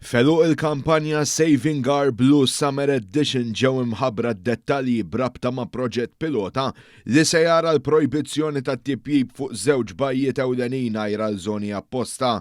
F'għeluq il-kampanja Saving Our Blue Summer Edition ġew imħabbra d-dettalji b'rabta ma' proġett pilota li se jara l-projbizzjoni tat-tipjip fuq żewġ bajjiet ewlenin għajr għal żoni apposta.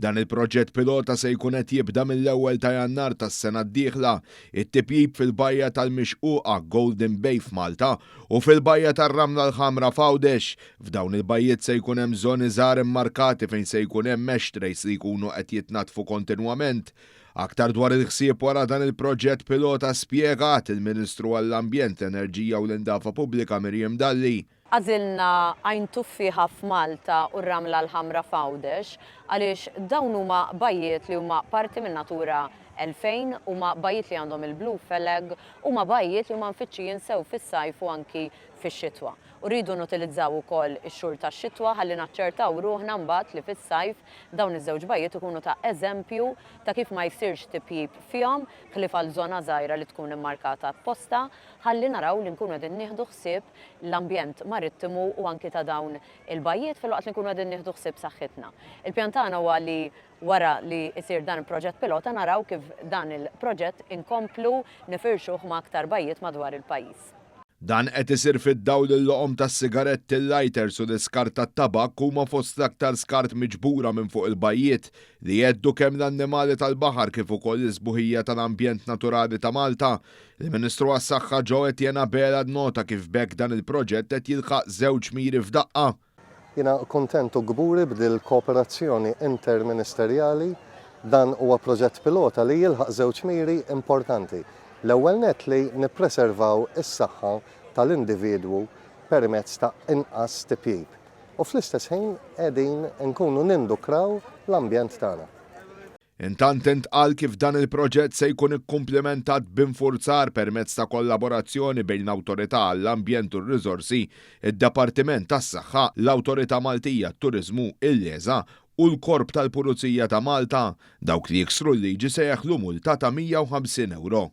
Dan il-proġett pilota se jkun qed jibda mill-ewwel ta' Jannar tas-sena d-dieħla. It-tipjip fil-bajja tal-Mixquqa, Golden Bay f'Malta, u fil-bajja tar-Ramla l-Ħamra f'Għawdex. F'dawn il-bajjiet se jkun hemm żoni żgħar immarkati fejn se jkun hemm ashtrays li jkunu qed jitnaddfu kontinwament. Aktar dwar il-ħsieb wara dan il-proġett pilota spjegat il-Ministru għall-Ambjent, l-Enerġija u l-Indafa Pubblika Miriam Dalli. Għażilna Għajn Tuffieħa f'Malta u r-Ramla l-Ħamra f'Għawdex għaliex dawn huma bajjiet li huma parti minn Natura 2000, huma bajjiet li għandhom il-Blue Flag, huma bajjiet li huma mfittxijin sew fis-sajf u anki fix-xitwa. U rridu nutilizzaw ukoll ix-xhur tax-xitwa ħalli naċċertaw ruħna mbagħad li fis-sajf dawn iż-żewġ bajjiet ikunu ta' eżempju ta' kif ma jsirx tipjip fihom ħlief għal żona żgħira li tkun immarkata apposta ħalli naraw li nkunu qegħdin nieħdu ħsieb l-ambjent marittimu u anki ta' dawn il-bajjiet filwaqt li nkunu qegħdin nieħdu ħsieb saħħitna. Il-pjan tagħna huwa li wara li jsir dan il-proġett pilota naraw kif dan il-proġett inkomplu nifirxuh ma' aktar bajjiet madwar il-pajjiż. Dan qed isir fid-dawl li l-loqom tas-sigaretti, il-lighters u l-iskart tat-tabakk huma fost l-aktar skart miġbura minn fuq il-bajjiet li jheddu kemm l-annimali tal-baħar kif ukoll l-isbuħija tal-ambjent naturali ta' Malta. Il-Ministru għas-Saħħa Jo Etienne Abela nnota kif b'hekk dan il-proġett qed jilħaq żewġ miri f'daqqa. Jiena kuntent u kburi b'dil-kooperazzjoni interministerjali. Dan huwa proġett pilota li jilħaq żewġ miri importanti. L-ewwel nett li nippreservaw is-saħħa tal-individwu permezz ta' inqas tipjip. U fl-istess ħin qegħdin inkunu nindukraw l-ambjent tagħna. Intant intqal kif dan il-proġett se jkun ikkumplimentat b'infurzar permezz ta' kollaborazzjoni bejn l-Awtorità għall-Ambjent u r-Riżorsi, id-Dipartiment tas-Saħħa, l-Awtorità Maltija għat-Turiżmu, il-LESA, u l-Korp tal-Pulizija ta' Malta. Dawk li jiksru l-liġi se jeħlu multa ta' 150 ewro.